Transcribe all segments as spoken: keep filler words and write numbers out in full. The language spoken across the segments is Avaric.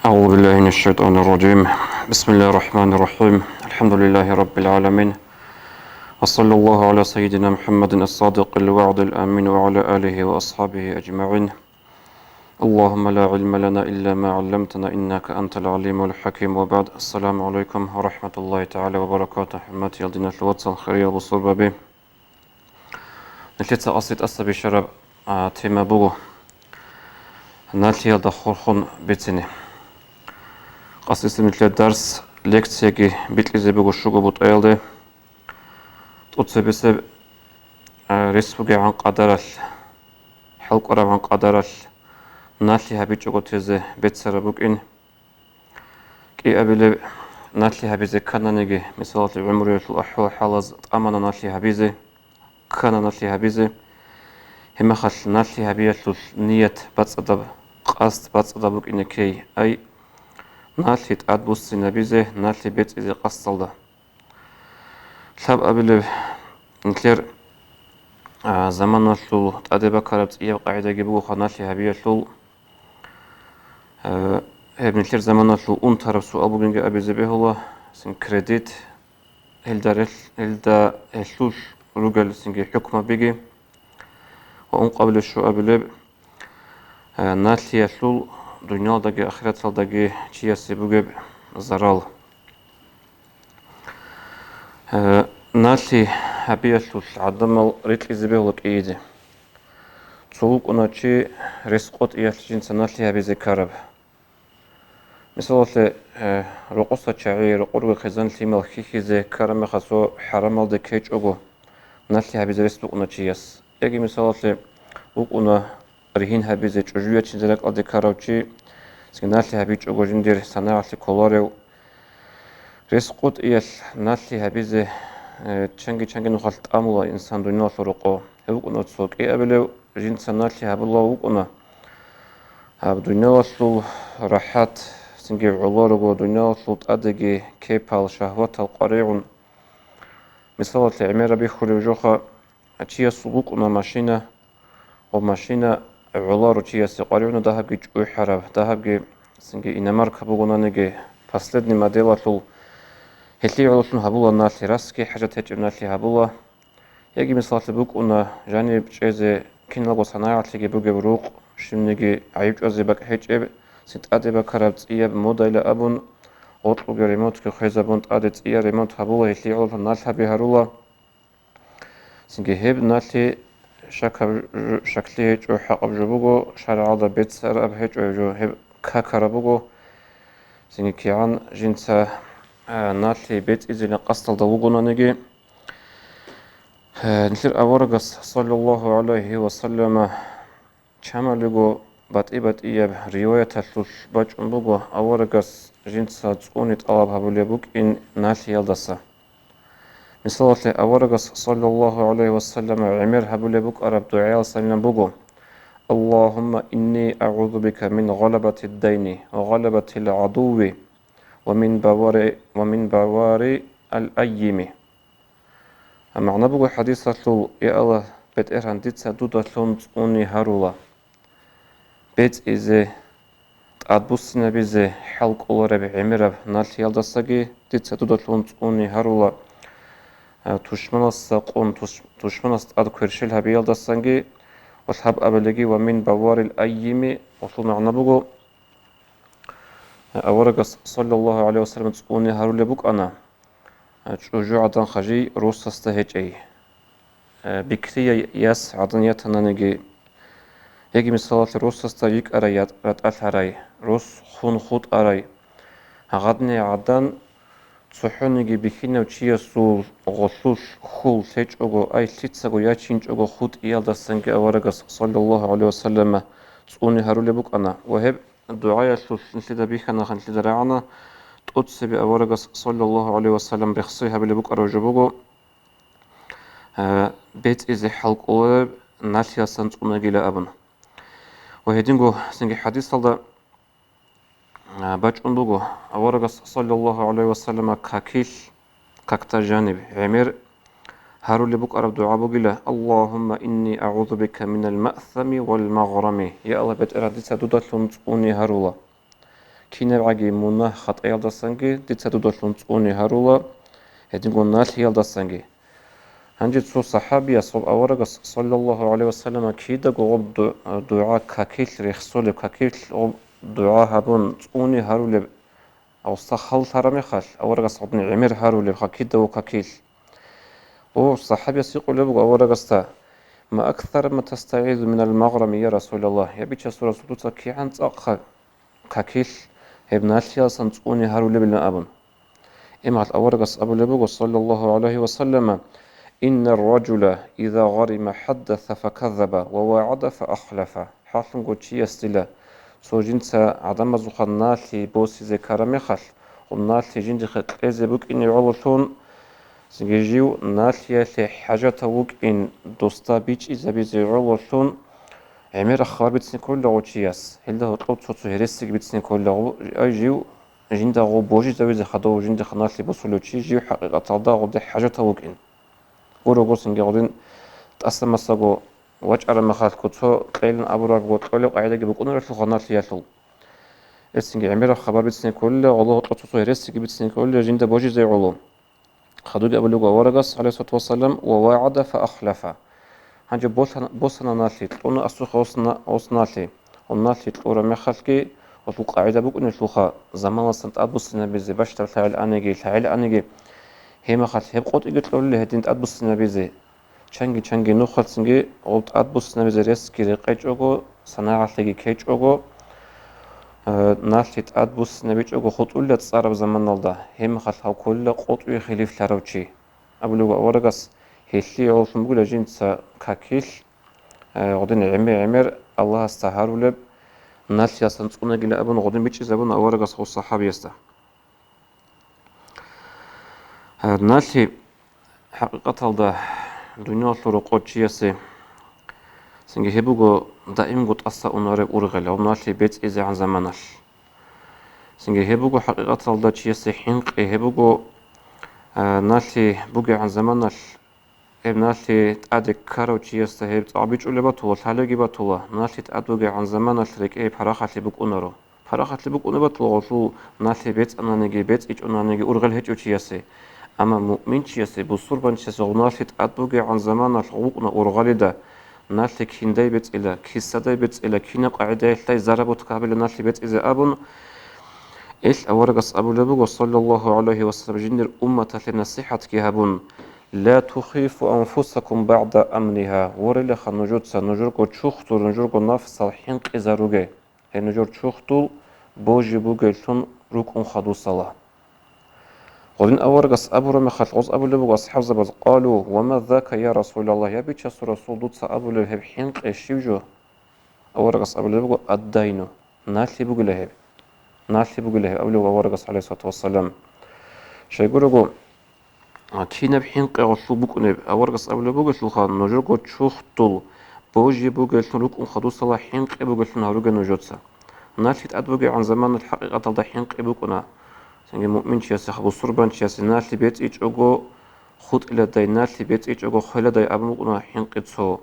أعوذ بالله من الشيطان الرجيم. بسم الله الرحمن الرحيم. الحمد لله رب العالمين. وصلى الله على سيدنا محمد الصادق الوعد الأمين وعلى آله وأصحابه أجمعين. اللهم لا علم لنا إلا ما علمتنا إنك أنت العليم الحكيم. وبعد. السلام عليكم ورحمة الله تعالى وبركاته. حرمتي الدين الواتساب خيري أبو صربابي. Нилъеца къасид тӀаса бищараб, а, тема буго налъиялда хурхун бицине. Къасдисеб нилъер дарс, лекцияги бикьизе буго щуго бутӀаялде. ТӀоцебесеб, а, рес бугегӀан къадаралъ, хӀалкӀварабгӀан къадаралъ налъи гьабичӀого тезе беццараб букӀин. КӀиабилеб налъи гьабизе ккананиги, мисалалъе, гӀумруялъул ахӀвал-хӀалаз тӀамана налъи гьабизе, ккана налъи гьабизе. Гьебмехалъ налъи гьабиялъул ният бацӀцӀадаб, къасд бацӀцӀадаб букӀине ккей, ай, налъи тӀадбуссинабизе, налъи бецӀизе къасдалда. Лъабабилеб нилъер, а, заманалъул тӀаде бакараб цӀияб къагӀидаги бугоха налъи гьабиялъул. Э, гьеб нилъер заманалъул унтараб суал бугинги абизе бегьула, син кредит, гьелда релъ-, гьелда гьелъулъ ругел синги хӀукмабиги ва ункъабилеб щуабилеб, э, налъиялъул дуниялдаги ахираталдаги чиясе бугеб зарал. Э, налъи гьабиялъул гӀадамал рикьизе бегьула кӀиизе. Цо вукӀуна чи рес къотӀиялъ жинца налъи гьабизе ккараб. Мисалалъе, э, рокъоса чагӀи, рокъорго хъизан лъимал хьихьизе ккараб мехалъ цо хӀарамалде ккечӀого налъи гьабизе рес букӀуна чияс. Яги мисалалъе вукӀуна ригьин гьабизе, чӀужу ячинзе ракӀалде ккарав чи, цинги налъи гьабичӀого жиндир санагӀалъе кколарев. Рес къотӀиялъ налъи гьабизе, э, чанги-чанги нухалъ тӀамула инсан дуниялалъул рокъо. Гьев вукӀуна цо кӀиабилев, жинца налъи гьабулев вукӀуна. Гьаб дуниялалъул рахӀат, цинги гӀоло руго, дуниялалъул тӀадеги кепал, шагьватал къваригӀун. Мисалалъе, гӀемераб бихьулеб жоха, чиясул букӀуна машина, ва машина гӀоларо чиясе къваригӀуна, дагьабги чӀухӀараб, дагьабги цинги иномарка бугонаниги, последний моделалъул, гьелъие гӀололъун гьабула налъи, расги хӀажат гьечӀеб налъи гьабула. Яги мисалалъе букӀуна, жаниб чӀезе киналго санагӀалъеги бугеб рукъ, щибниги гӀайиб чӀвазе бакӀ гьечӀеб, цин тӀаде бакараб цӀияб модайла абун, гъоркьуги ремонтги хвезабун, тӀаде цӀияб ремонт гьабула, гьелъие гӀололъун налъаби гьарула. Цинги гьеб налъи шакаб жо-, шаклъи гьечӀо, хӀакъаб жо буго, шаргӀалда беццараб гьечӀо гьеб жо, гьеб какараб буго. Цинги кигӀан жинца, а, налъи бецӀизилан къасдалда вугонаниги, а, нилъер аварагас, саллаллагьу гӀалайгьи ва саллама, чамалиго батӀи-батӀияб риваяталъулъ бачӀун буго, аварагас жинца цӀуни тӀалаб гьабулеб букӀин налъиялдаса. Мисалалъе, аварагас, саллаллагьу гӀалайгьи ва саллама, гӀемер гьабулеб букӀараб дугӀаялдасанилан буго: «Аллагьумма инни агӀузу бика мин гъалабатид дайни ва гъалабатил гӀадувви ва мин бавари, ва мин бавари ал-аййими». МагӀна буго хӀадисалъул: «Я Аллагь, БетӀергьан, дица дудалъун цӀуни гьарула бецӀизе, тӀадбуссинабизе хӀалкӀолареб гӀемераб налъиялдасаги, дица дудалъун цӀуни гьарула, а, тушманасда къун, туш-, тушманас тӀад кверщел гьабиялдасанги, ва лъабабилеги, ва мин баварил аййими», гьелъул магӀна буго, аварагас, саллаллагьу гӀалайгьи ва саллам, цӀуни гьарулеб букӀана, чӀужугӀадан хажий росасда гьечӀей. Бикрияй яс гӀадан ятананиги, яги мисалалъе росасда йикӀарай ят-, ратӀалъарай, рос хун хутӀарай, гьагъадни гӀадан цохӀониги бихьинав чиясул гъолъулъ хьул лъечӀого, ай лъицаго ячинчӀого хутӀиялдасанги аварагас, саллаллагьу гӀалайгьи ва саллама, цӀуни гьарулеб букӀана ва гьеб дугӀаялъулъ нилъеда бихьана, нилъеда рагӀана, тӀоцебе аварагас, саллаллагьу гӀалайгьи ва саллам, рехсей гьабилеб букӀараб жо буго, э, бецӀизе хӀалкӀолеб налъиялдасан цӀунагила абун. Ва гьединго цинги хӀадисалда, э, бачӀун буго, аварагас, саллаллагьу гӀалайгьи ва саллама, какилъ, какда жаниб гӀемер гьарулеб букӀараб дугӀа бугила: «Аллагьумма инни агӀузу бика минал маъсами вал магърами». Я Аллагь, БетӀергьан, дица дудалъун цӀуни гьарула. кинабгӀаги мунагь-хатӀаялдасанги, дица дудалъун цӀуни гьарула, гьединго налъиялдасанги. Гьанже цо сахӀабияс гьеб аварагас, саллаллагьу гӀалайгьи вассаллама, кидаго гьеб ду-, дугӀа какилъ, рехсолеб какилъ гьеб дугӀа гьабун цӀуни гьарулеб, гьесда хал лъараб мехалъ, аварагас гьедин гӀемер гьарулеб какида ва какилъ. Гьеб сахӀабияс гьикъулеб буго аварагасда: «Ма аксара ма тастагӀизу минал магърами, я Расулаллагь, я Бичасул Расул, дуца кигӀан цӀакъ какилъ гьеб налъиялдасан цӀуни гьарулебилан», – абун. Гьеб мехалъ аварагас абулеб буго, саллаллагьу гӀалайгьи вассаллама: «Иннар ражула иза гъарима хӀаддаса факаззаба ва вагӀада фаахлафа». ХӀакълъунго чиясдила цо жинца гӀадамазухъа налъи босизе ккараб мехалъ, гьеб налъи жиндихъе кьезе букӀине гӀололъун, цинги жив налъиялъе хӀажатав вукӀин досда бичӀчӀизабизе гӀололъун, гӀемераб хабар бицине кколила гьев чияс, гьелда гьоркьоб цо-цо гьересиги бицине кколила гьев, ай жив жинда гьев божизавизе хадув жиндихъа налъи босулев чи жив хӀакъикъаталда гьелде хӀажатав вукӀин. Гурого цинги гьедин тӀаса-масаго вачӀараб мехалъго цо кьейилан абурабго кьолеб къагӀидаги букӀунарелъулха налъиялъул. Гьесинги гӀемераб хабар бицине кколила гьелда гьоркьоб цо-цо гьересиги бицине кколила жинда божизе гӀоло. Хадуги абулеб буго аварагас, гӀалайгьиссалату вассалам: «Ва вагӀада фаахлафа». Гьанже босана, босана налъи, кьуна асухъе гьес на-, гьес налъи. Гьеб налъи кьураб мехалъги, гьелъул къагӀида букӀунелъулха, заманалдасан тӀадбуссинабизе, бащдаб лъагӀел аниги, лъагӀел аниги, гьеб мехалъ гьеб къотӀиги кьолила гьедин тӀадбуссинабизе. Чанги-чанги нухалъ цинги гьеб тӀадбуссинабизе ресги рекъечӀого, санагӀалъеги ккечӀого, э, налъи тӀадбуссинабичӀого хутӀулила цӀараб заманалда, гьеб мехалъ гьав кколила къотӀуе хилифлъарав чи. Абулеб буго аварагас, гьелъие гӀололъун бугила жинца какилъ, э, гьедин гӀемер-гӀемер Аллагьасда гьарулеб, налъиялдасан цӀунагила абун гьедин бичӀчӀизабуна аварагас гьев сахӀабиясда. Гьеб налъи хӀакъикъаталда дуниялалъул рокъоб чиясе цинги гьеб буго даимго тӀаса унареб ургъел, гьеб налъи бецӀизегӀан заманалъ. Цинги гьеб буго хӀакъикъаталда чиясе хӀинкъи, гьеб буго, а, налъи бугегӀан заманалъ, гьеб налъи тӀаде ккарав чиясда гьеб цӀакъ бичӀчӀулеб батула, лъалебги батула, налъи тӀад бугегӀан заманалъ рекӀее парахалъи букӀунаро. Парахалъи букӀунеб батула гьелъул налъи бецӀананиги, бецӀичӀонаниги ургъел гьечӀев чиясе. Амма муъминчиясе, бусурбанчиясе гьеб налъи тӀад бугегӀан заманалъ вукӀуна ургъалида, налъи киндай бецӀила, кисадай бецӀила, кинаб къагӀидаялъай заработка гьабила налъи бецӀизе абун, гьелъ аварагас абулеб буго, саллаллагьу гӀалайгьи вассаллам, жиндир умматалъе насихӀатги гьабун: «Ла тухифу анфусакум багӀда амнигьа», ворелаха нужеца нужерго чурхдул, нужерго нафсал хӀинкъизаруге. Гьеб нужер чурхдул божи бугеллъун рукӀун хадусала. Гьедин аварагас абураб мехалъ гьез абулеб буго асхӀабзабаз: «Къалу, ва ма зака, я Расулаллагь, я Бичасул Расул, дуца абулеб гьеб хӀинкъи щиб жо?» Аварагас абулеб буго: «Аддайну, налъи бугила гьеб, налъи бугила гьеб», – абулеб буго аварагас, гӀалайгьиссалату вассалам. Щайгурелъул, А, кинаб хӀинкъи гьелъул букӀунеб? Аварагас абулеб бугелъулха, нужерго чурхдул божи бугеллъун рукӀун хадусала хӀинкъи бугеллъун гьаруге нужеца. Налъи тӀад бугегӀан заманалъ хӀакъикъаталда хӀинкъи букӀуна. Цинги муъминчиясе, бусурбанчиясе налъи бецӀичӀого хутӀиладай, налъи бецӀичӀого хвеладай абун букӀуна хӀинкъи цо.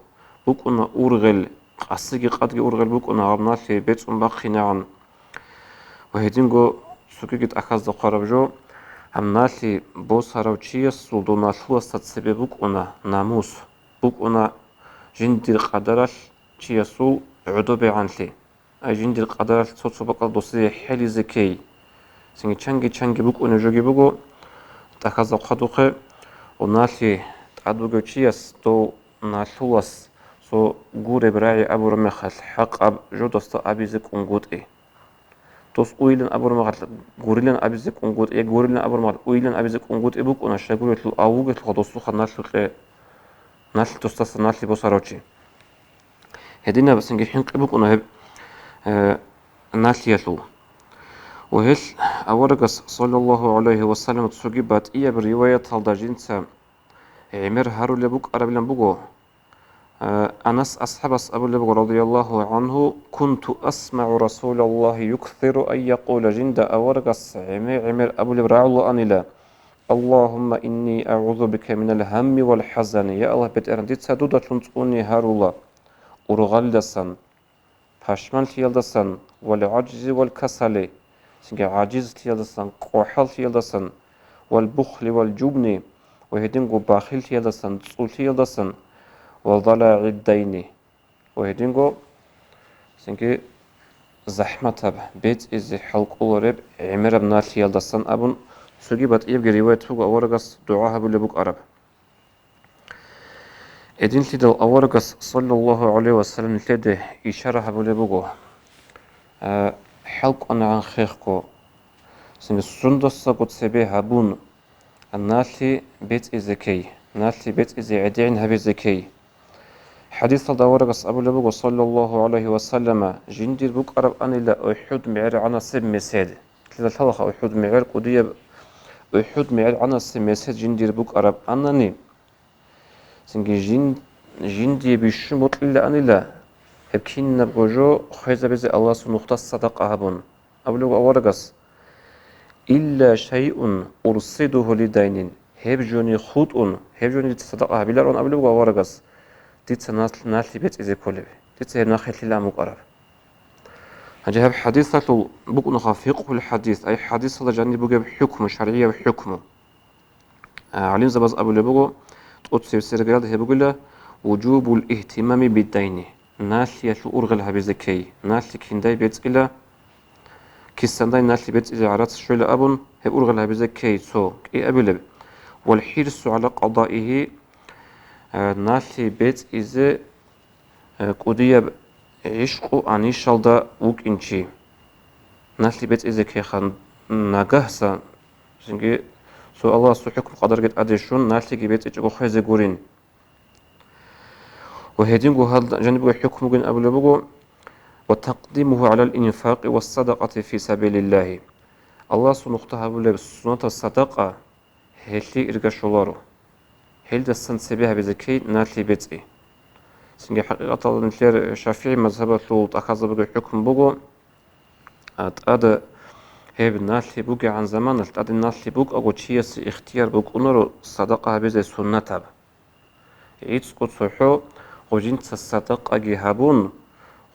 БукӀуна ургъел, къасиги къадги ургъел букӀуна гьаб налъи бецӀун бахъинегӀан. Ва гьединго цогиги тӀахьазда хъвараб жо, гьаб налъи босарав чиясул дов налъуласда цебе букӀуна намус, букӀуна жиндир къадаралъ чиясул гӀодобегӀанлъи, ай жиндир къадаралъ цо-цо бакӀал досие хӀелизе ккей. Цинги чанги-чанги букӀунеб жоги буго, тӀахьазда хъвадухъе, гьаб налъи тӀад бугев чияс дов налъулас цо гуреб рагӀи абураб мехалъ хӀакъаб жодасда абизе кӀунгутӀи. Дос уйилан абураб мехалъ гурилан абизе кӀунгутӀи, я гурилан абураб мехалъ уйилан абизе кӀунгутӀи букӀуна, щайгурелъул авугелъулха досулха налъукье, налъ-, досдаса налъи босарав чи. Гьединаб цинги хӀинкъи букӀуна гьеб, э, налъиялъул. Ва гьелъ аварагас, саллаллагьу гӀалайгьи вассаллам, цоги батӀияб риваяталда жинца гӀемер гьарулеб букӀарабилан буго, Анас асхӀабас абулеб буго, радияллагьу гӀангьу: «Кунту асмагӀу Расулаллагьи юксиру ан якъула», жинда аварагас гӀемер-гӀемер абулеб рагӀулаанила: «Аллагьумма инни агӀузу бика минал гьамми вал хӀазани». Я Аллагь, БетӀергьан, дица дудалъун цӀуни гьарула ургъалидасан, пашманлъиялдасан, вал гӀажзи вал касали, цинги гӀажизлъиялдасан, кӀвахӀаллъиялдасан, вал бухли вал жубни, ва гьединго бахиллъиялдасан, цӀулъиялдасан, вал далагӀиддайни, ва гьединго, цинги, захӀматаб, бецӀизе хӀалкӀолареб гӀемераб налъиялдасан абун, цоги батӀиябги риваят буго, аварагас дугӀа гьабулеб букӀараб. Гьединлъидал аварагас, саллаллагьу гӀалайгьи ва саллам, нилъеде ишара гьабулеб буго, а, хӀалкӀванагӀан хехго, цинги сундасаго цебе гьабун, налъи бецӀизе ккей, налъи бецӀизе гӀедегӀин гьабизе ккей. ХӀадисалда аварагас абулеб буго, саллаллагьу гӀалайгьи ва саллама, жиндир букӀарабанила УхӀуд мегӀергӀанасеб месед. Лъила лъалаха УхӀуд мегӀер кӀудияб, УхӀуд мегӀергӀанасеб месед жиндир букӀарабанани, цинги жин-, жиндие бищун бокьилаанила, гьеб кинабго жо хвезабизе Аллагьасул нухда садакъа гьабун. Абулеб буго аварагас, илла шайъун урсидугьу лидайнин, гьеб жони хутӀун, гьеб жони дица садакъа гьабилароан абулеб буго аварагас, дица нас-, налъи бецӀизе кколеб, дица гьеб нахъе лъилаан букӀараб. Гьанже гьаб хӀадисалъул букӀунаха фикъгьул хӀадис, ай хӀадисалда жаниб бугеб хӀукму, шаргӀияб хӀукму. А, гӀалимзабаз абулеб буго, тӀоцебесеб рагӀиялда гьеб бугила, вужубул ихтимами биддайни, налъиялъул ургъел гьабизе ккей, налъи киндай бецӀила, кисандай налъи бецӀизе гӀарац щвела абун, гьеб ургъел гьабизе ккей цо кӀиабилеб, вал хӀирсу гӀала къадаигьи, а, налъи бецӀизе Э, кӀудияб гӀишкъу анищалда вукӀин чи. Налъи бецӀизе ккейха нагагьса, цинги цо Аллагьасул хӀукму-къадарги тӀаде щун, налъиги бецӀичӀого хвезе гурин. Ва гьединго гьал жанибго хӀукму бугин абулеб буго, ва такъдимугьу гӀалал инфакъи ва садакъати фи сабилиллагьи. Аллагьасул нухда гьабулеб суннатаб садакъа гьелъие ирга щоларо. Гьелдасан цебе гьабизе ккей налъи бецӀи. Цинги хӀакъикъаталда нилъер ШафигӀи мазгьабалъул тӀахьазабиги хӀукму буго, а, тӀада гьеб налъи бугегӀан заманалъ, тӀаде налъи букӀаго, чиясе ихтияр букӀунаро садакъа гьабизе суннатаб. ГӀицӀго цохӀо гъужинца садакъаги гьабун,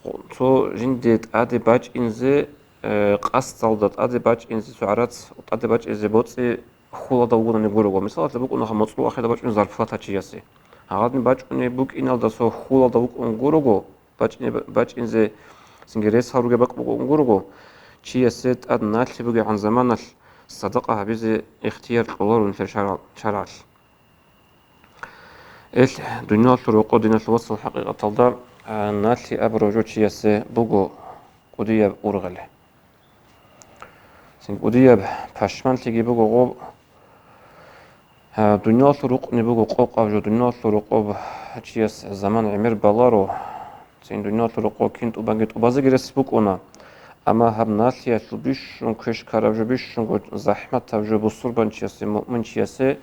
гъу-, цо жинде тӀаде бачӀинзе, э, къасдалда тӀаде бачӀинзе, цо гӀарац тӀаде бачӀизе боцӀи хьулалда вугони гурого. Мисалалъе букӀунаха, моцӀрол ахирда бачӀун зарплата чиясе. Гьагъадин бачӀунеб букӀиналда цо хьулалда вукӀун гурого, бачӀине-, бачӀинзе цинги рес гьаруге бакӀ букӀун гурого, чиясе тӀад налъи бугегӀан заманалъ садакъа гьабизе ихтияр кьоларо нилъер шаргӀ-, шаргӀалъ. Эл, дуниялалъул рокъо, диналъул вацал, хӀакъикъаталда, а, налъи абураб жо чиясе буго кӀудияб ургъел. Цин кӀудияб пашманлъиги буго гъоб, а, дуниялалъул рукъни буго къокъаб жо, дуниялалъул рокъоб чияс заман гӀемер баларо, цин дуниялалъул рокъо кин тӀубанги тӀубазеги рес букӀуна, амма гьаб налъиялъул бищун квеш ккараб жо, бищунго захӀматаб жо бусурбанчиясе, муъминчиясе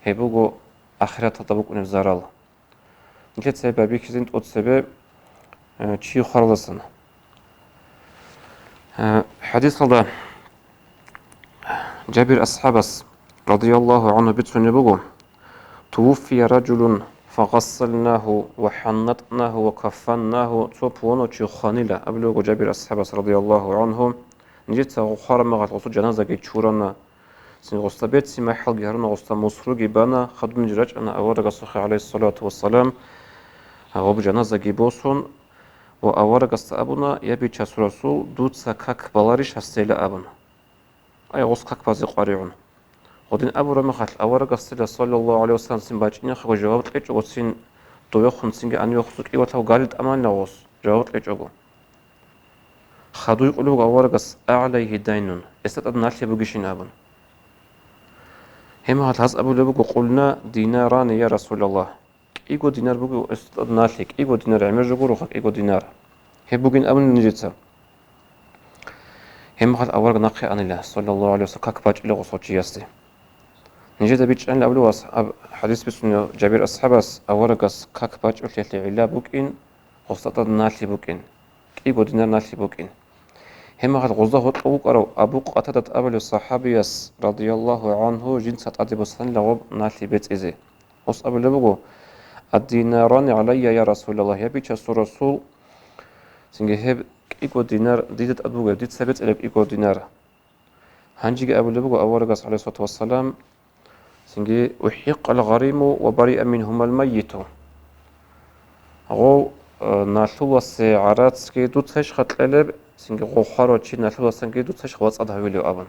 гьеб буго ахираталда букӀунеб зарал. Нилъеца гьеб байбихьизин тӀоцебе, э, чи хваралдасан. Э, хӀадисалда Жабир асхӀабас, радияллагьу гӀангьу, бицунеб буго, «Тувуффия ражулун фагъассалнагьу ва хӀаннатӀнагьу ва каффаннагьу», цо пуланав чи хванила, абулеб буго Жабир асхӀабас, радияллагьу гӀангьу, нижеца гъо хвараб мехалъ гъосул жаназаги чурана, цин гъосда берцин махӀалги гьаруна, гъосда мусруги бана, хадуб ниж рачӀана аварагасухъе, гӀалайгьиссалату вассалам, гъоб жаназаги босун, ва аварагасда абуна: «Я Бичасул Расул, дуца как баларищ гьасдейила?» абун. Ай, гъос как базе къваригӀун. Гъодин абураб мехалъ, аварагасдила, саллаллагьу гӀалайгьи вассалам, цин бачӀинехъего жаваб кьечӀого, цин довехун, цинги гьанивехун кӀивалъав гали тӀаманила гъос, жаваб кьечӀого. Хадуй къулеб буго аварагас: «АгӀлайгьи дайнун», гьесда тӀад налъи бугищин абун. Гьеб мехалъ гьаз абулеб буго: «Къулна динарани, я Расулаллагь». КӀиго динар буго гьесда тӀад налъи, кӀиго динар гӀемер жо гуроха, кӀиго динар. Гьеб бугин абунила нижеца. Гьеб мехалъ авараг нахъе анила, саллаллагьу гӀалайгьи вассалам, как бачӀила гъосул чиясде. Нижеда бичӀчӀанила абулев ас-, аб-, хӀадис бицунев Жабир асхӀабас, аварагас как бачӀулъиялъе гӀилла букӀин, гъосда тӀад налъи букӀин, кӀиго динар налъи букӀин. Гьеб мехалъ гъозда гьоркьов вукӀарав Абу Къатадат абулев сахӀабияс, радияллагьу гӀангьу, жинца тӀаде босанила гъоб налъи бецӀизе. Гъос абулеб буго: «Ад-динарани гӀалайя, я Расулаллагь, я Бичасул Расул, цинги гьеб кӀиго динар дида тӀад бугеб, дица бецӀила кӀиго динар». Гьанжеги абулеб буго аварагас, гӀалайгьиссалату вассалам, цинги: «УхӀикъал гъариму ва бариа мингьумал маййиту». Гъов, э, налъуласе гӀарацги дуцайищха кьелеб, цинги гъов хварав чи налъуласанги дуцайищха вацӀцӀад гьавилев абун.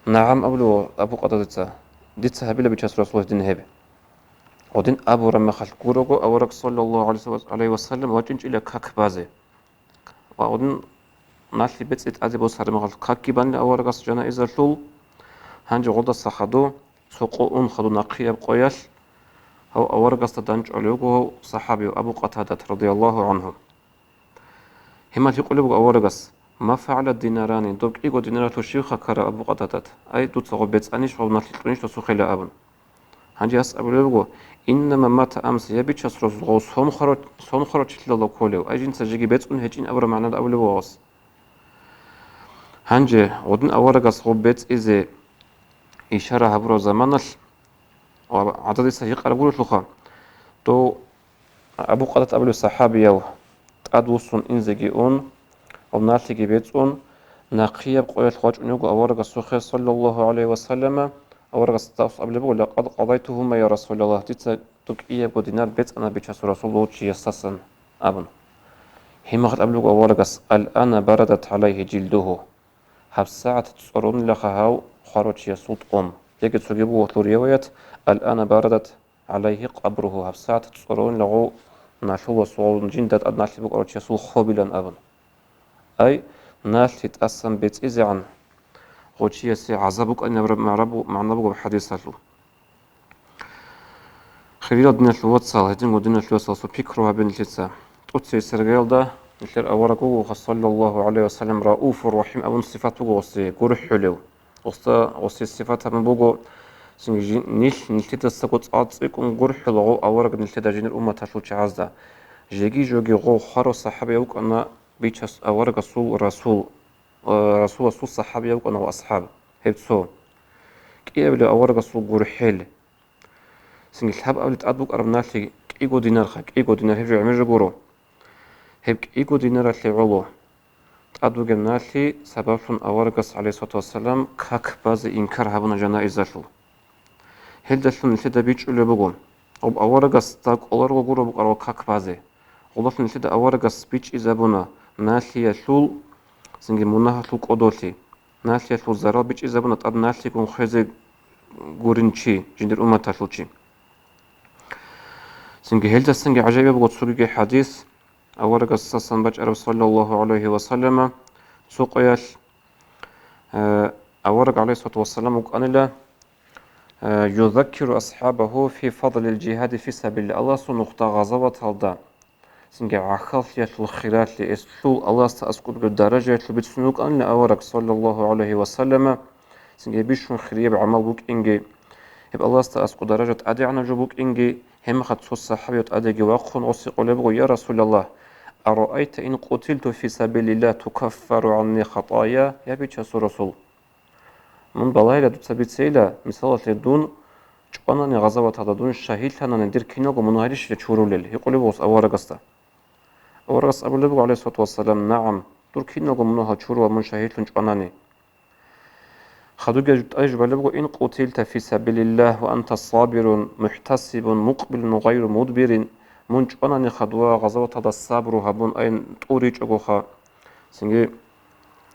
«НагӀам», — абулев Абу Къатадаца, — «дица гьабила, Бичасул Расул, гьедин гьеб». Гъодин абураб мехалъ гурого авараг, саллаллагьу гӀалайгьи ва саллам, вачӀинчӀила как базе. Ва гъодин налъи бецӀи тӀаде босараб мехалъ какги банила аварагас жанаизалъул. Гьанже гъолдаса хадув, цо къо ун хадув нахъияб къоялъ, гьав аварагасда данчӀвалев вуго гьав сахӀабив Абу Къатадат, радияллагьу гӀангьу. Гьимал гьикъулеб буго аварагас: «Ма фагӀала динарани, доб кӀиго динаралъул щибха ккараб, Абу Къатадат? Ай, дуца гъоб бецӀанищ ва налъи кьунищ досухъела?» — абун. Гьанже гьас абулеб буго: «Иннама мата амс», я Бичасул Расул, гъов сон хварав, сон хварав чилъидал кколев, ай, жинца жеги бецӀун гьечӀин абураб магӀнада абулеб буго гъос. Гьанже гъодин аварагас гъоб бецӀизе ишара гьабураб заманалъ ва гӀададиса гьикъараб гурелъулха, дов Абу Къатадат абулев сахӀабияв тӀадвуссун инзеги ун, гьав налъиги бецӀун, нахъияб къоялъ вачӀунев вуго аварагасухъе, саллаллагьу гӀалайгьи ва саллама. Аварагас абулеб буго: «Лакъад къадайтугьума, я Расулаллагь, дица доб кӀиябго динар бецӀана Бичасул Расул вав чиясдасан», — абун. Гьимахъ абулеб буго аварагас: «Ал-ана барадат гӀалайгьи жилдугьу». ГьабсагӀат цӀорунилаха гьав хварав чиясул тӀом. Яги цоги буго лъур риваят: «Ал-ана барадат гӀалайгьи къабругьу», гьабсагӀат цӀорунила гъов налъул ва сугъун жинда тӀад налъи букӀарав чиясул хобилан абун. Ай, налъи тӀасан бецӀизегӀан гъов чиясе гӀазаб букӀанин абураб магӀна бу-, магӀна буго хадисалъул. Хириял диналъул вацал, гьединго диналъул вацал, цо пикру гьабе нилъеца. ТӀоцебесеб иргаялда нилъер авараг вуго, саллаллагьу гӀалайгьи ва саллам, рауфур рахӀим абун сифат буго гъосие, гурхӀулев. Гъосда, гъосие сифат гьабун буго, цинги жи-, нилъ, нилъидасаго цӀа-, цӀикӀкӀун гурхӀула гъов авараг нилъеда жиндир умматалъул чагӀазда. Жеги-жоги гъов хварав сахӀабияв вукӀана Бичас аварагасул Расул, э, Расуласул сахӀабияв вукӀана ва асхӀаб, гьеб цо. КӀиабилев аварагасул гурхӀел. Цинги лъабабилеб тӀад букӀараб налъи кӀиго динарха, кӀиго динар гьеб жо гӀемер жо гуро. Гьеб кӀиго динаралъе гӀоло тӀад бугеб налъи сабаблъун аварагас, гӀалайгьиссалату вассалам, как базе инкар гьабуна жанаизалъул. Гьелдалъун нилъеда бичӀчӀулеб буго, гъоб аварагасда кӀоларого гуро букӀараб как базе. Гъолдалъун нилъеда аварагас бичӀчӀизабуна налъиялъул, цинги мунагьалъул кӀодолъи. Налъиялъул зарал бичӀчӀизабуна тӀад налъигун хвезе гурин чи, жиндир умматалъул чи. Цинги гьелдасанги гӀажаибаб буго цогиги хадис, аварагасдасан бачӀараб, саллаллагьу гӀалайгьи ва саллама, цо къоялъ, э, авараг, гӀалайгьиссалату вассалам, вукӀанила, э, юзаккиру асхӀабагьу фи фадлил жигьади фи сабилиллагь, Аллагьасул нухда гъазаваталда, цинги гӀахьаллъиялъул хиралъи, эслъул Аллагьасда аскӀоб даражаялъул бицун вукӀанила авараг, саллаллагьу гӀалайгьи ва саллама, цинги бищун хирияб гӀамал букӀинги, гьеб Аллагьасда аскӀоб даража тӀадегӀанаб жо букӀинги, гьебмехалъ цо сахӀабияв тӀадеги вахъун гъосе гьикъулеб буго: «Я Расулаллагь, араайта ин къутилту фи сабилиллагь тукаффару гӀанни хатая?» Я Бичасул Расул, мун балайила, дуца бицейила, мисалалъе, дун чӀванани гъазаваталда, дун шагьидлъанани, дир киналго мунагьалищ чурулел, гьикъулеб буго гъос аварагасда. Аварагас абулеб буго, гӀалайгьиссалату вассалам: «НагӀам, дур киналго мунагьал чурула мун шагьидлъун чӀванани». Хадубги тӀаде жубалеб буго: «Ин къутилта фи сабилиллагь ва анта сабирун, мухӀтасибун, мукъбилун, гъайру мудбирин», мун чӀванани хадув гъазаваталда сабру гьабун, ай, тӀуричӀогоха, цинги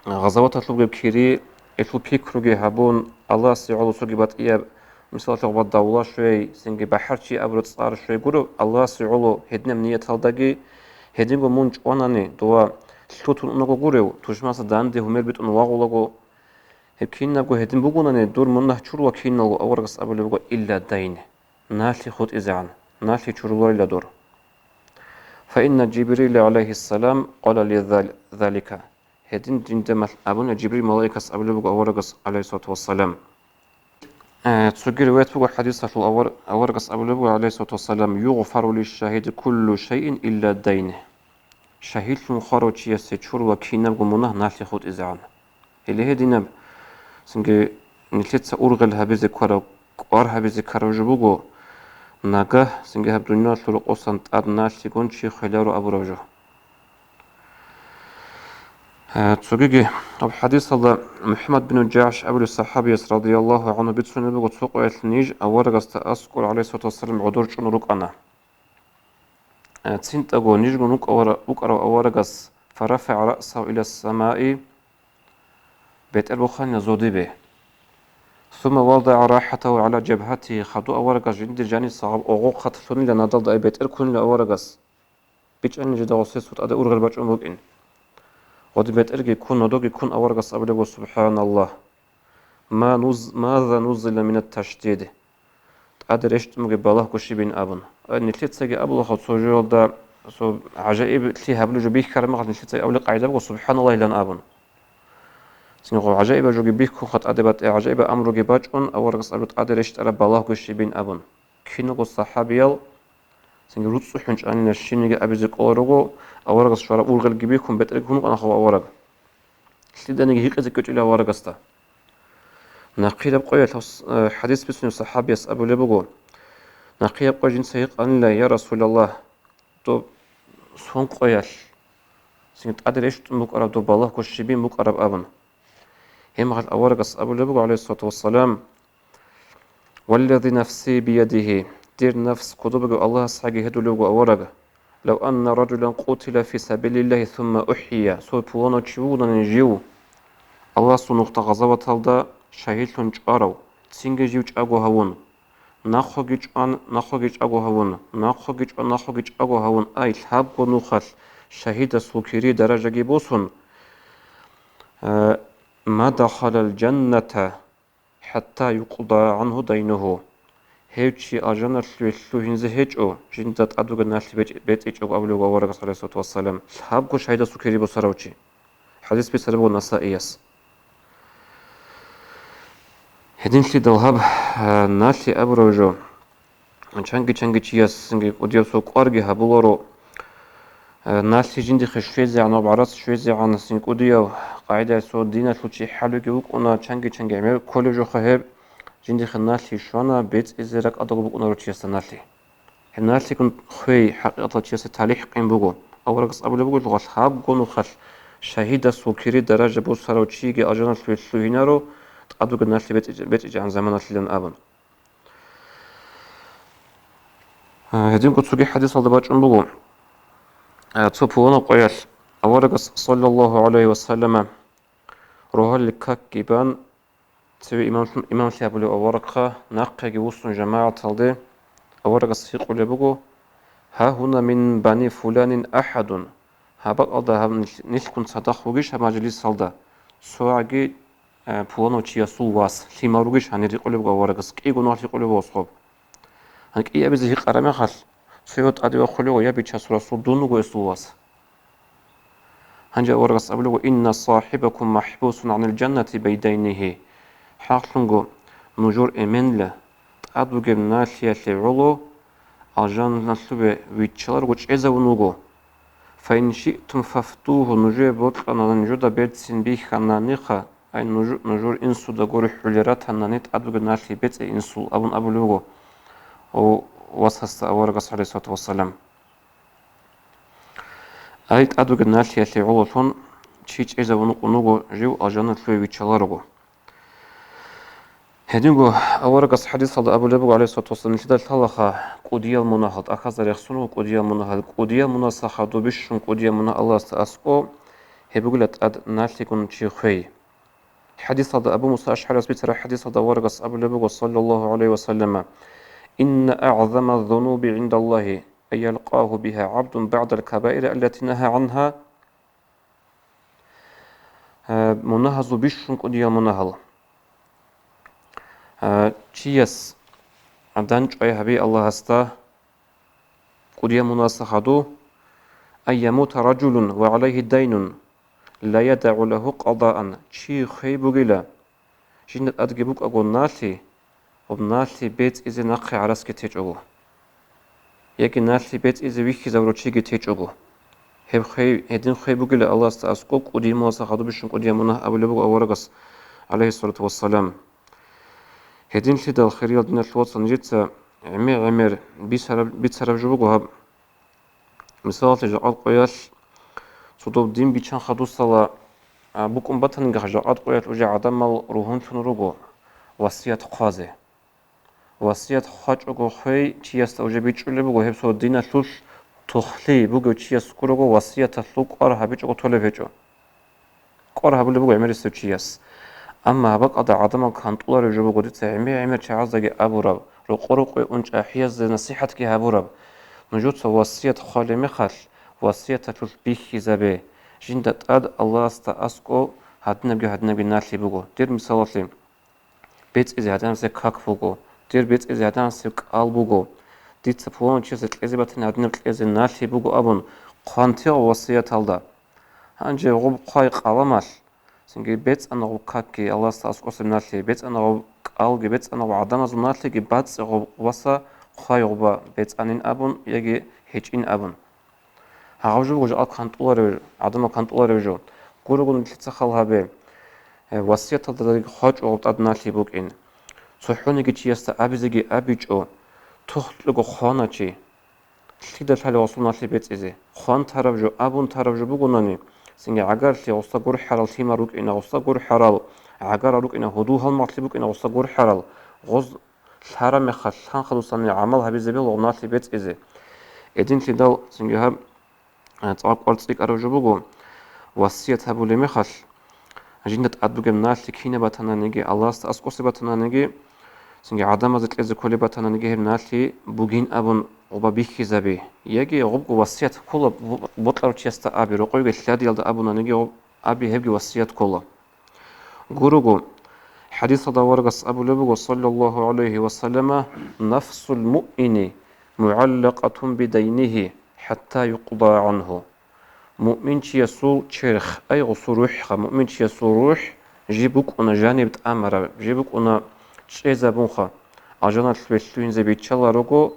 гъазаваталъуб гьеб кири, гьелъул пикруги гьабун, Аллагьасе гӀоло цоги батӀияб, мисалалъе, гъоба давла щвей, цинги бахӀарчи абураб цӀар щвей гуро, Аллагьасе гӀоло гьединаб нияталдаги, гьединго мун чӀванани, дова лъутун унаго гурев, тушманасда данде гьумер битӀун вагъулаго, гьеб кинабго гьедин бугонани, дур мунагь чурула киналго, аварагас абулеб буго, илла дайн, налъи хутӀизегӀан, налъи чуруларила дур. Фаинна Жибрила, гӀалайгьиссалам, къала ли зал-, залика. Гьедин жинда мал-, абуна Жибрил малаикас абулеб буго аварагас, гӀалайгьиссалату вассалам. Э, цоги риваят буго хадисалъул, авар-, аварагас абулеб буго, гӀалайгьиссалату вассалам: «Югъфару лишшагьиди куллу шайин илла дайн». Шагьидлъун хварав чиясе чурула кинабго мунагь налъи хутӀизегӀан. Гьеле гьединаб, цинги нилъеца ургъел гьабизе ккараб, кӀвар гьабизе ккараб жо буго, нагагь, цинги гьаб дуниялалъул рокъосан тӀад налъигун чи хвеларо абураб жо. Э, цогиги гьаб хӀадисалда МухӀаммад бин Жагьш абулев сахӀабияс радияллагьу гӀангьу бицунеб буго, цо къоялъ ниж аварагасда аскӀор, гӀалайгьиссалату вассалам, гӀодор чӀун рукӀана. Э, цинтӀаго нижгун вукӀавара-, вукӀарав аварагас, фарафагӀа раъсагьу иля самаи, бетӀер буханила зодибе. Сумма вадагӀа рахӀатагьу гӀала жабгьатигьи, хадув аварагас жиндир жаниса гьаб огъохъалъ лъунила надалда, ай бетӀер ккунила аварагас. БичӀчӀанила жидагъасул тӀаде ургъел бачӀун букӀин. Гъоди бетӀерги ккун, нодоги ккун аварагас абулеб буго: «СубхӀаналлагь! Ма нуз-, маза нузила минат ташдид!» ТӀаде рещтӀун бугеб балагьго щибин абун. Ай, нилъецаги абулаха цо жоялда, цо гӀажаиблъи гьабулеб жо бихьараб мехалъ нилъецаги абулеб къагӀида буго: «СубхӀаналлагь», – илан абун. Цинги гъо гӀажаибаб жоги бихьунха тӀаде батӀи, гӀажаибаб амруги бачӀун, аварагас абулеб тӀаде рещтӀараб балагьго щибин абун. Киналго сахӀабиял, цинги руцӀцӀухӀун чӀанила, щибниги абизе кӀоларуго, аварагас щвараб ургъелги бихьун, бетӀерги ккун вукӀана хъугьа авараг. Лъиданиги гьикъизе кӀочӀила аварагасда. Нахъе гьаб къоялъ гьас, э, хӀадис бицунев сахӀабияс абулеб буго: «Нахъе гьаб къоялъ жинца гьикъанила: Я Расулаллагь, доб сон къоялъ, цинги тӀаде рещтӀун букӀараб доб балагьго щибин букӀараб?» – абун. Гьеб мехалъ аварагас абулеб буго, гӀалайгьиссалату вассалам: «Валлази нафси биядигьи», дир нафс кодоб бугев Аллагьасдаги гьедулев вуго авараг: «Лав анна ражулан къутила фи сабилиллагьи сумма ухӀия», цо пуланав чи вугони жив Аллагьасул нухда гъазаваталда шагьидлъун чӀварав, цинги жив чӀаго гьавун, нахъеги чӀван, нахъеги чӀаго гьавун, нахъеги чӀван, нахъеги чӀаго гьавун, ай, лъабго нухалъ шагьидасул кири даражаги босун, э, ма дахалал жанната хӀатта юкъда гӀангьу дайнугьу. Гьев чи алжаналъуве лъугьинзе гьечӀо, жинда тӀадуги налъи бечӀ-, бецӀичӀого, абулеб аварагас, гӀалайгьиссалату вассалам, лъабго шагьидасул кири босарав чи. ХӀадис бицараб буго Насаияс. Гьединлъидал гьаб, а, налъи абураб жо. Чанги-чанги чиясги кӀудияв цо кӀварги гьабуларо. Э, налъи жиндихъе щвезегӀан ва гӀарац щвезегӀан, цин кӀудияв къагӀидаялъ цо диналъул чи хӀалуги вукӀуна, чанги-чанги гӀемер кколеб жоха гьеб, жиндихъе налъи щвана, бецӀизе ракӀалдаго букӀунаро чиясда налъи. Гьеб налъигун хвей, хӀакъикъаталда чиясе талихӀ къин буго. Аварагас абулеб буго, лъабго нухалъ шагьидасул кири даража босарав чиги алжаналъуве лъугьинаро, тӀадуги налъи бецӀи-, бецӀичӀогӀан заманалъилан абун. А, гьединго цоги хӀадисалда бачӀун буго, а, цо пуланаб къоялъ аварагас, саллаллагьу гӀалайгьи ва саллама, рогьалил какги бан, цеве имамлъун, имамлъи гьабулев аварагха, нахъеги вуссун жамагӀаталде, аварагас гьикъулеб буго: «Гьагьуна мин бани фуланин ахӀадун», гьаб бакӀалда гьаб нилъ-, нилъгун цадахъ вугищ гьаб мажлисалда цогӀаги, э, пуланав чиясул вас, лъимал ругищ гьанир, гьикъулеб буго аварагас, кӀиго нухалъ гьикъулеб буго гьес гьоб. Гьанкъи абизе гьикъараб мехалъ, цояв тӀаде вахъулев: «Я Бичасул Расул, дун вуго гьесул вас». Гьанже аварагас абулеб: «Инна сахибакум махӀбусун гӀанил жаннати бидайнигьи». ХӀакълъунго, нужер эменла тӀад бугеб налъиялъе гӀоло алжаналъуве виччаларого чӀезавун вуго. «Фаин шиътум фафтугьу», нужее бокьанани, нужеда берцин бихьананихъа, ай, нуж-, нужер инсуда гури хӀуле ратанани, тӀад бугеб налъи бецӀе инсул, абун абулеб буго васасда аварагас, гӀалайгьиссалату вассалам. Ай, тӀад бугеб налъиялъе гӀололъун чи чӀезавун вукӀун вуго жив алжаналъуве виччаларого. Гьединго аварагас хӀадисалда абулеб буго, гӀалайгьиссалату вассалам, нилъеда лъалаха кӀудиял мунагьал, тӀахьазда рехсон вуго кӀудиял мунагьал, кӀудиял мунагьасда хадуб бищун кӀудиял мунагь Аллагьасда аскӀо, гьеб бугила тӀад налъигун чи хвей. ХӀадисалда, Абу Муса АшгӀарияс бицараб хӀадисалда аварагас абулеб буго, саллаллагьу гӀалайгьи ва саллама: «Инна агӀзама ззунуби гӀиндаллагьи ан ялкъагьу бигьа гӀабдун багӀдал кабаири аллати нагьа гӀангьа». Э, мунагьазул бищун кӀудиял мунагьал. Э, чияс данчӀвай гьаби Аллагьасда кӀудиял мунагьасда хадув: «Ан ямута ражулун ва гӀалайгьи дайнун, ла ядагӀу лагьу къадаан», чи хвей бугила, жинда тӀадги букӀаго налъи, гьеб налъи бецӀизе нахъе гӀарасги течӀого. Яги налъи бецӀизе вихьизавурав чиги течӀого. Гьеб хвей, гьедин хвей бугила Аллагьасда аскӀоб кӀудиял мунагьасда хадуб бищун кӀудиял мунагь абулеб буго аварагас, гӀалайгьиссалату вассалам. Гьединлъидал, хириял диналъул вацал, нижеца гӀемер-гӀемер бицараб, бицараб жо буго гьаб. Мисалалъе, жакъа къоялъ цо доб дин биччан хадусала, А, букӀун батаниги жакъа къоялъ уже гӀадамал ругьунлъун руго васият хъвазе. Васият хъвачӀого хвей чиясда уже бичӀчӀулеб буго гьеб цо диналъулъ тухлъи бугев чияс гурого васияталъул кӀвар гьабичӀого толеб гьечӀо. КӀвар гьабулеб буго гӀемерисев чияс. Амма гьаб бакӀалда гӀадамал кантӀуларев жо буго, дица гӀемер-гӀемер чагӀаздаги абураб, рокъо-рокъое унчӀахӀиязде насихӀатги гьабураб. Нужеца васият хъвалеб мехалъ, васияталъулъ бихьизабе, жинда тӀад Аллагьасда аскӀо гьадинабги-гьадинабги налъи буго. Дир мисалалъе, бецӀизе гьадинабсеб как буго, дир бецӀизе гьадинабсеб кӀал буго, дица пуланав чиясе кьезе батани гьадинаб кьезе налъи буго абун хъван тегъ васияталда. Гьанже гъуб хъвай къаламалъ, цинги бецӀана гъуб какги Аллагьасда аскӀосеб налъи, бецӀана гъуб кӀалги, бецӀана гъуб гӀадамазул налъиги, бацӀцӀе гъуб васа хъвай гъуба бецӀанин абун яги гьечӀин абун. Гьагъаб жо буго жакъа кантӀуларев, гӀадамал кантӀуларев жо. Гурого нилъеца хал гьабе, э, васияталда хъвачӀого тӀад налъи букӀин. ЦохӀониги чиясда абизеги абичӀо, тухлъого хъвана чи. Лъида лъалев гъосул налъи бецӀизе? Хъван тараб жо, абун тараб жо бугонани, цинги гӀагарлъи гъосда гурхӀарал лъимал рукӀина, гъосда гурхӀарал гӀагара рукӀина, гьудул-гьалмагълъи букӀина гъосда гурхӀарал, гъоз лъараб мехалъ, лъанхъа дусани гӀамал гьабизе бегьула гъоб налъи бецӀизе. Гьединлъидал цинги гьаб, а, цӀакъ кӀвар цӀикӀкӀараб жо буго, васият гьабулеб мехалъ, жинда тӀад бугеб налъи кинаб батананиги, Аллагьасда аскӀосе батананиги, цинги гӀадамазе кьезе кколеб батананиги гьеб налъи бугин абун гъуба бихьизаби, яги гъубго васият ккола бо-, бокьарав чиясда аби, рокъойги лъадиялда абунаниги гъуб аби, гьебги васият ккола. Гурого, хӀадисалда аварагас абулеб буго, саллаллагьу гӀалайгьи ва саллама: «Нафсул муъмини мугӀаллакъатун бидайнигьи хӀатта юкъда гӀангьу». Муъминчиясул черх, ай гъусул рухӀха, муъминчиясул рухӀ жиб букӀуна жаниб тӀамараб, жиб букӀуна чӀезабунха. Алжаналъ вехьлъугьинзе биччаларого,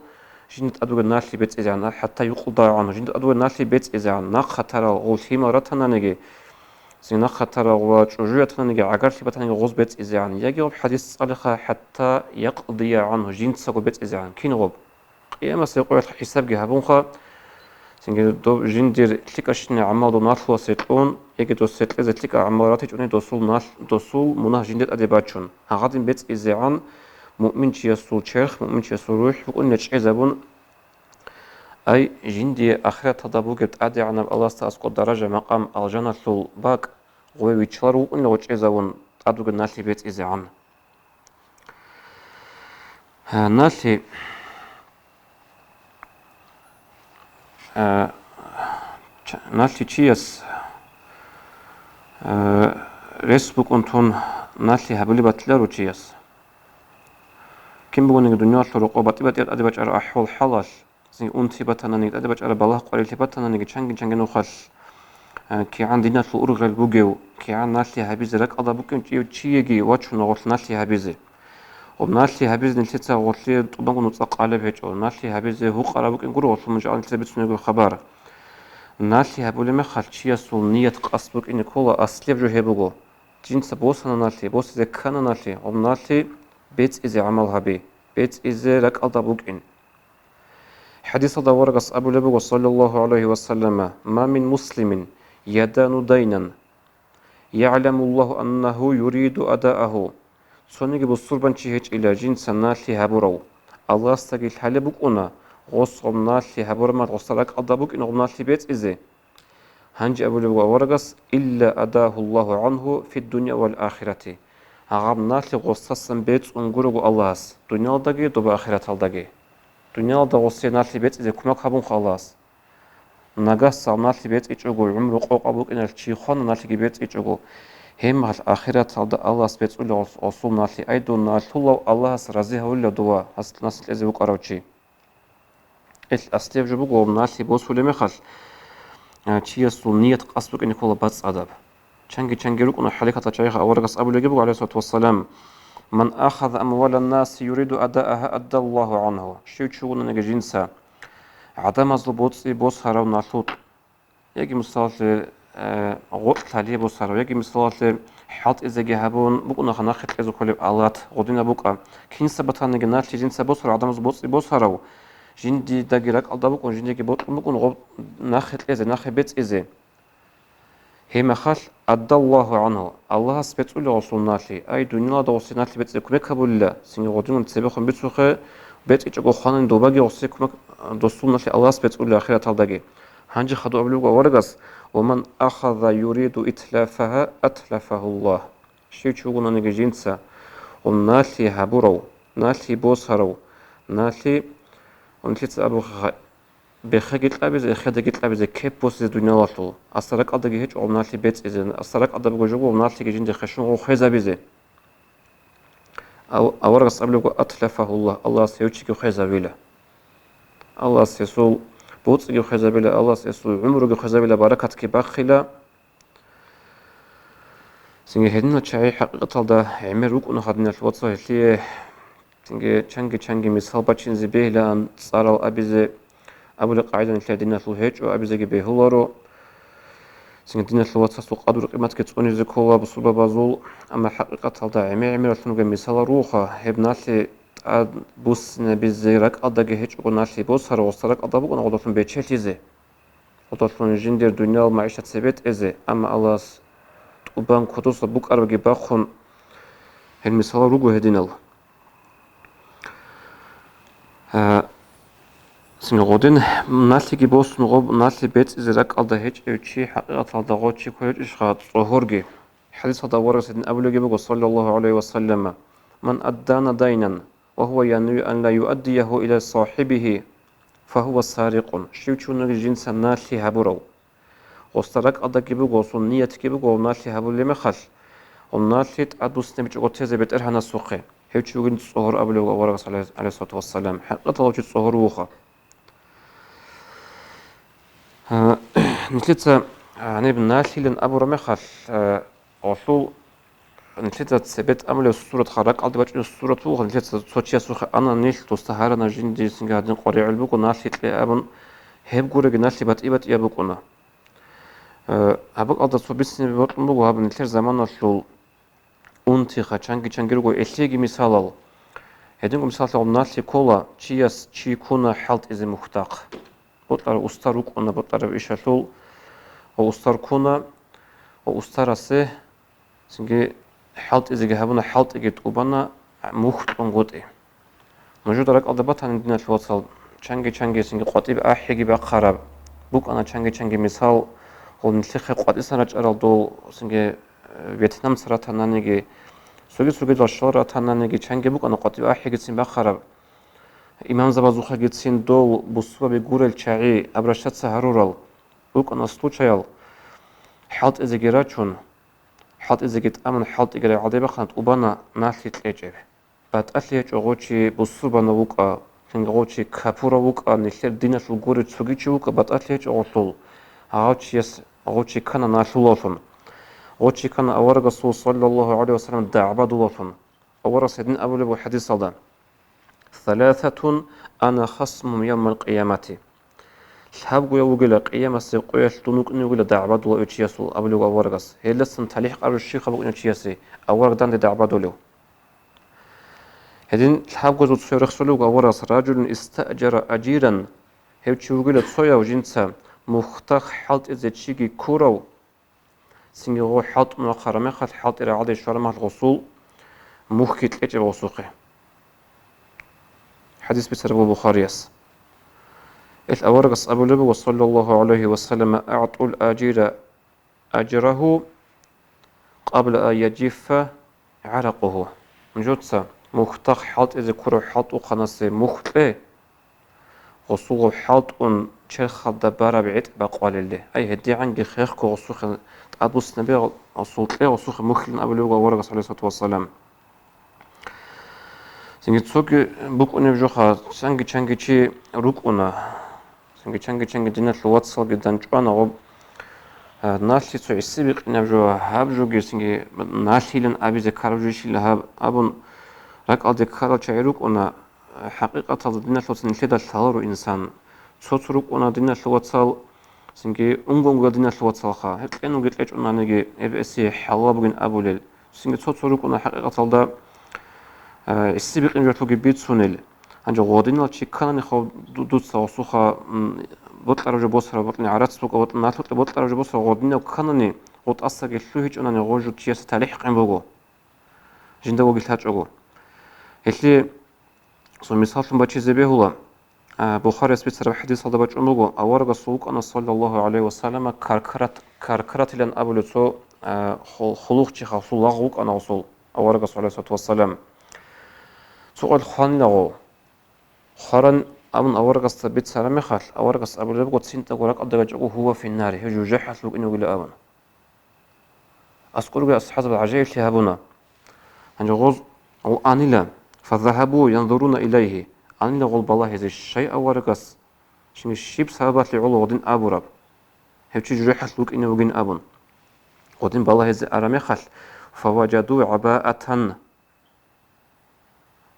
жинда тӀад бугеб налъи бецӀизегӀан, хӀатта юкъда гӀангьу, жинда тӀад бугеб налъи бецӀизегӀан, нахъа тарал гъул лъимал ратананиги, цин нахъа тарал ва чӀужу ятананиги, гӀагарлъи батананиги гъоз бецӀизегӀан, яги гъоб хӀадис цӀалеха, хӀатта якъдия гӀангьу, жинцаго бецӀизегӀан. Кин гъоб? Къиямасеб къоялъ хӀисабги гьабунха, цинги доб жиндир лъикӀабщинаб гӀамал дов налъуласе кьун, яги дос гьекъезе лъикӀаб гӀамал ратичӀони досул налъ, досул мунагь жинде тӀаде бачун. Гьагъадин бецӀизегӀан муъминчиясул черх, муъминчиясул рухӀ букӀунила чӀезабун, ай, жиндие ахираталда бугеб ТӀадегӀанав Аллагьасда аскӀоб даража-макъам алжаналъул бакӀ гъове виччаларо вукӀунила гъов чӀезавун тӀад бугеб налъи бецӀизегӀан. Гьа, налъи, а, ч-, налъи чияс, а, рес букӀун тун налъи гьабулеб батиларо чияс. Кин бугониги дуниялалъул рокъоб батӀи-батӀиял тӀаде бачӀараб ахӀвал-хӀалалъ, цин унти батананиги, тӀаде бачӀараб балагь-къварилъи батананиги, чанги-чанги нухалъ, э, кигӀан диналъул ургъел бугев, кигӀан налъи гьабизе ракӀалда букӀин чи-, чияги вачуна гъолъ налъи гьабизе. Гъоб налъи гьабизе нилъеца гъолъие тӀубанго нуцӀа къалеб гьечӀо, налъи гьабизе гьукъараб букӀин гуро гъолъул мужагӀал нилъеца бицунего хабар. Налъи гьабулеб мехалъ чиясул ният къасд букӀине ккола, аслияб жо гьеб буго. Жинца босана налъи, босизе ккана налъи, гъоб налъи бецӀизе гӀамал гьаби, бецӀизе ракӀалда букӀин. ХӀадисалда аварагас абулеб буго, саллаллагьу гӀалайгьи ва саллама: «Ма мин муслимин ядану дайнан, ягӀламуллагьу аннагьу юриду адаагьу». Цониги бусурбанчи гьечӀила жинца налъи гьабурав, Аллагьасдаги лъалеб букӀуна, гъос гъоб налъи гьабураб мехалъ гъосда ракӀалда букӀин гъоб налъи бецӀизе. Гьанже абулеб буго аварагас: «Илла адагьуллагьу гӀангьу фиддуния вал ахирати». Гьагъаб налъи гъосдасан бецӀун гурого Аллагьас, дуниялалдаги доба ахираталдаги. Дуниялалда гъосие налъи бецӀизе кумек гьабунха Аллагьас. Нагагьсал налъи бецӀичӀого, гӀумру къокъаб букӀиналъ чи хвана налъиги бецӀичӀого, гьеб мехалъ ахираталда Аллагьас бецӀула гъос-, гъосул налъи, ай дун налъулав Аллагьас рази гьавулила дова, гьас-, нас кьезе вукӀарав чи. Ил аслияб жо буго, налъи босулеб мехалъ, а, чиясул ният къасд букӀине ккола бацӀцӀадаб. Чанги-чанги рукӀуна хӀалихьатал чагӀиха аварагас абулебги буго, гӀалайгьиссалату вассалам: «Ман ахаза амвалан наси юриду адаагьа, аддаллагьу гӀангьу». Щив чи вугониги жинца гӀадамазул боцӀи босарав налъукь, яги мисалалъе, э, гъоркь лъалие босарав, яги мисалалъе хӀалтӀизеги гьабун букӀунаха нахъе кьезе кколеб алат, гъудинаб букӀа. Кинса батаниги налъи жинца босарав, гӀадамазул боцӀи босарав, жиндидаги ракӀалда букӀун, жиндиеги бокьун букӀун гъоб нахъе кьезе, нахъе бецӀизе. Гьеб мехалъ, аддаллагьу гӀангьу, Аллагьас бецӀула гъосул налъи, ай, дуниялалда гъосе налъи бецӀизе кумек гьабулила, цинги гъодинал цебехун бицухъе, бецӀичӀого хванани добаги гъосе кумек, досул налъи Аллагьас бецӀула ахираталдаги. Гьанже хадуб абулеб буго аварагас: «Ва ман ахаза юриду итлафагьа, атлафагьуллагь». Щив чи вугонаниги жинца гъов налъи гьабурав, налъи босарав, налъи, гьунлъица абухъе, бехеги кьабизе, эхедаги кьабизе, кеп босизе дуниялалъул, асда ракӀалдаги гьечӀо гъов налъи бецӀизе, асда ракӀалда буго жо гъов налъиги жинде хвешун гъов хвезабизе. Ав-, аварагас абулеб буго: «Атлафагьуллагь», Аллагьас гьев чиги хвезавила. Аллагьас гьесул боцӀиги хвезабила, Аллагьас гьесул гӀумруги хвезабила, баракатги бахъила. Цинги гьединал чагӀи хӀакъикъаталда гӀемер рукӀуна, диналъул вацал, гьелъие цинги чанги-чанги мисал бачине бегьилаан цӀарал абизе, абулеб къагӀида нилъер диналъул гьечӀо, абизеги бегьуларо. Цинги диналъул вацасул къадру-къиматги цӀунизе ккола бусурбабазул, амма хӀакъикъаталда гӀемер-гӀемералъун ругел мисалал ругоха, гьеб налъи тӀад буссинабизе ракӀалдаги гьечӀого налъи босарав, гъосда ракӀалда букӀана гъодолъун бечелъизе. Гъодолъун жиндир дуниял магӀишат цебетӀезе, амма Аллагьас тӀубан кодоса букӀарабги бахъун, гьел мисалал руго гьединал. А, цинги гъодин налъиги босун, гъоб налъи бецӀизе ракӀалда гьечӀев чи, хӀакъикъаталда гъов чи кквечӀищха цӀогьорги? ХӀадисалда аварагас гьедин абулебги буго, саллаллагьу гӀалайгьи ва саллама: «Ман аддана дайнан, ва гьува янви ан ла юаддиягьу иля сахибигьи, фагьува сарикъун». Щив чи вугонаниги жинца налъи гьабурав, гъосда ракӀалдаги буго, гъосул ниятги буго гъов налъи гьабулеб мехалъ, гъов налъи тӀадбуссинабичӀого тезе БетӀергьанасухъе, гьев чи вугин цӀогьор абулеб аварагас, гӀалайгьи-, гӀалайгьиссалату вассалам, хӀакъикъаталда гъов чи цӀогьор вуха. А, нилъеца, а, гьаниб налъилан абураб мехалъ, а, гъолъул нилъеца цебе тӀамулеб суратха, ракӀалде бачӀунеб сурат буго, нилъеца цо чиясухъе ана нилъ, досда гьарана жиндие цинги гьадин къваригӀел буго, налъи кье абун, гьеб гуреги налъи батӀи-батӀияб букӀуна. Э, гьаб бакӀалда цо бицине бокьун буго гьаб нилъер заманалъул унтиха, чанги-чанги руго элъиги мисалал. Гьединго мисаллъун налъи ккола, чияс чи ккуна хӀалтӀизе мухьдахъ. Бокьарав устар рукӀуна бокьараб ишалъул, ва устар ккуна, ва устарасе цинги хӀалтӀизеги гьабуна, хӀалтӀиги тӀубана, мухь кьунгутӀи. Нужеда ракӀалда батани, диналъул вацал, чанги-чанги цинги къватӀиб ахӀиги бахъараб. БукӀана чанги-чанги мисал, гьул нилъехъе къватӀисан рачӀарал дол, цинги, э, вьетнамца ратананиги, цоги-цогидал щал ратананиги, чанги букӀана къватӀиб ахӀигицин бахъараб. Имамзабазухъегицин дол бусурбаби гурел чагӀи обращаться гьарурал. БукӀана случаял, хӀалтӀизеги рачун, хӀалтӀизеги тӀамун, хӀалтӀиги рагӀалде бахъана, тӀубана налъи кьечӀеб. БатӀалъи гьечӀо гъов чи бусурбанав вукӀа, цинги гъов чи капурав вукӀа, нилъер диналъул гурев цоги чи вукӀа, батӀалъи гьечӀо гъолъул, гьав чияс гъов чи ккана налъулалъун. Гъов чи ккана аварагасул, саллаллагьу гӀалайгьи ва саллам, дагӀбадулалъун. Аварагас гьедин абулеб буго хӀадисалда: «Саласатун ана хасмугьум явмал къиямати». Лъабгояв вугила къиямасеб къоялъ дун вукӀине вугила дагӀбадулев чиясул, абулев аварагас. Гьелдасан талихӀ къару щибха букӀинев чиясе, авараг данде дагӀбадулев. Гьедин лъабгоязул цояв рехсолев вуго аварагас: «Ражулун истаджара ажиран», гьев чи вугила цояв жинца мухьдахъ хӀалтӀизе чиги ккурав, цинги гъов хӀалтӀун вахъараб мехалъ, хӀалтӀи рагӀалде щвараб мехалъ гъосул мухьги кьечӀеб гъосухъе. ХӀадис бицараб буго Бухарияс. Ил аварагас абулеб буго, саллаллагьу гӀалайгьи ва саллам: «АгӀтул ажира ажрагьу къабла ан яжиффа гӀаракъугьу». Нужеца мухьдахъ хӀалтӀизе ккурав хӀалтӀухъанасе мухь кье, гъосул гъов хӀалтӀун черхалда бараб гӀетӀ бакъвалелде. Ай, гьедигӀанги хехго гъосухъе тӀадбуссинабе, гъосул кье, гъосухъе мухьилан абулеб буго аварагас, гӀалайгьиссалату вассалам. Цинги цоги букӀунеб жоха, чанги-чанги чи рукӀуна. Цинги чанги-чанги диналъул вацалги данчӀвана гъоб. А, налъи цо гӀиси бикъинаб жо, гьаб жоги цинги налъилан абизе ккараб жо ишила гьаб, абун ракӀалде ккарал чагӀи рукӀуна. ХӀакъикъаталда диналъул вацал нилъеда лъаларо инсан. Цо-цо рукӀуна диналъул вацал, цинги унго-унгоял диналъул вацалха. Гьеб кьенунги кьечӀонаниги, гьеб гьесие хӀалал бугин абулел. Цинги цо-цо рукӀуна хӀакъикъаталда, а, гӀиси бикъинаб жоялъулги бицунел. Гьанже гъодинал чи кканани хав ду-, дуца гъосухъа, м, бокьараб жо босараб, бокьани гӀарац букӀа, бокьани налъукье бокьараб жо босараб гъодинав кканани, Гъо тӀасаги лъугьичӀунани гъо жо чиясда талихӀ къин буго, жинда вугилъ гьачӀого. Гьелъие цо мисаллъун бачизе бегьула, а, Бухарияс бицараб хӀадисалда бачӀун буго, аварагасул вукӀана, саллаллагьу гӀалайгьи ва саллама, каркарат-, каркаратилан абулев цо, а, ху-, хулухъчи, гъасул лагъ вукӀана гъасул аварагас, гӀалайгьиссалату вассалам. Цо къоялъ хванила гъов. Хваран абун аварагасда бицараб мехалъ, аварагас абулеб буго, цинтӀаго ракӀалда гачӀого: «Гьува финнари», гьев жужахӀалъ вукӀине вугила абун. АскӀорги асхӀабзабаз гӀажаиблъи гьабуна. Гьанже гъоз гъол анила, фазагьабу янзуруна илайгьи, анила гъол балагьизе, щай аварагас, щиб сабабалъе гӀоло гъодин абураб, гьев чи жужахӀалъ вукӀине вугин абун. Гъодин балагьизе араб мехалъ, фаважаду гӀабаатан,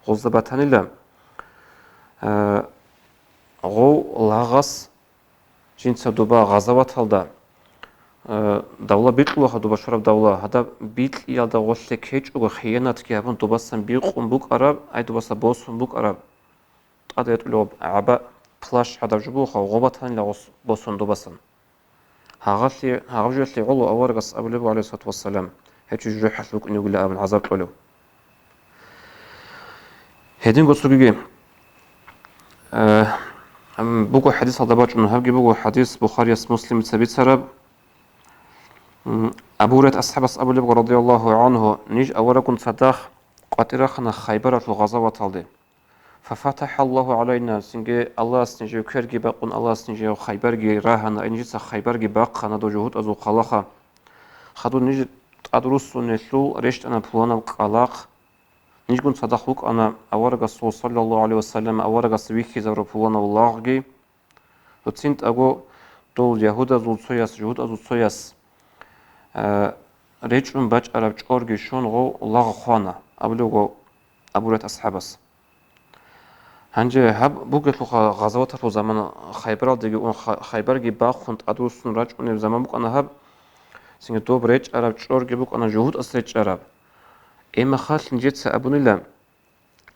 гъозда батанила, а, гъов лагъас жинца доба гъазаваталда, а, давла бикьулаха, доба щвараб давла, гьадаб бикьиялда гъолъе ккечӀого, хиянатги гьабун, добасан бикъун букӀараб, ай, добаса босун букӀараб, тӀад ретӀулев гъаб плащ гьадаб жо бугоха, гъо батанила гъос босун добасан. Гьагъалъи-, гьагъаб жоялъе гӀоло аварагас абулеб, гӀалайгьиссалату вассалам, гьев чи жужахӀалъ вукӀине вугила абун гӀазаб кьолев. Гьединго цогиги, э, м, буго хӀадисалда бачӀун, гьабги буго хӀадис Бухарияс, Муслимица бицараб. М, Абу Гьурайрат асхӀабас абулеб, радияллагьу гӀангьу, ниж авараггун цадахъ къватӀир рахана Хайбаралъул гъазаваталде. «Фафатахаллагьу гӀалайна», цинги Аллагьас нижее кверги бакъун, Аллагьас нижее Хайбарги рагьана, ай, нижеца Хайбарги бахъана дов жугьутӀазул хъалаха. Хадур ниж тӀадруссунелъул рещтӀана пуланаб кӀкӀалахъ. Нижгун цадахъ вукӀана аварагасул, саллаллагьу гӀалайгьи ва саллам, аварагас вихьизарураб пуланав лагъги. ЦинтӀаго дол ягьудазул цояс, жугьутӀазул цояс, а, речӀчӀун бачӀараб чӀорги щун гъов лагъ хвана, абулеб буго Абу Гьурайрат асхӀабас. Гьанже гьаб бугелъулха гъазаваталъул заман, Хайбаралдеги ун, Ха-, Хайбарги бахъун тӀадвуссун рачӀунеб заман букӀана гьаб, цинги доб речӀчӀараб чӀорги букӀана жугьутӀас речӀчӀараб. Гьеб мехалъ нижеца абунила,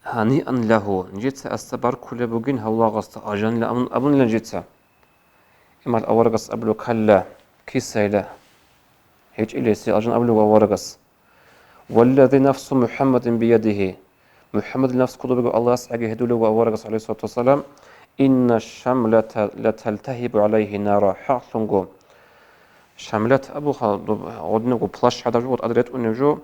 «Гьаниан лагьу», нижеца асда баркулеб бугин гьав лагъасда, алжанила абун-, абунила нижеца. Гьеб мехалъ аварагас абула, «Калла», кисайила. ГьечӀила гьесие алжан абулеб аварагас. «Валлази нафсу МухӀаммадин биядигьи», МухӀаммадил нафс кодоб бугеб Аллагьас гӀаги гьедулев аварагас, гӀалайгьиссалату вассалам, «Инна шамлата латалтагьибу гӀалайгьи нара», хӀакълъунго, шамлат абулха, доб гъодинабго плащ гьадаб жо, тӀад ретӀунеб жо,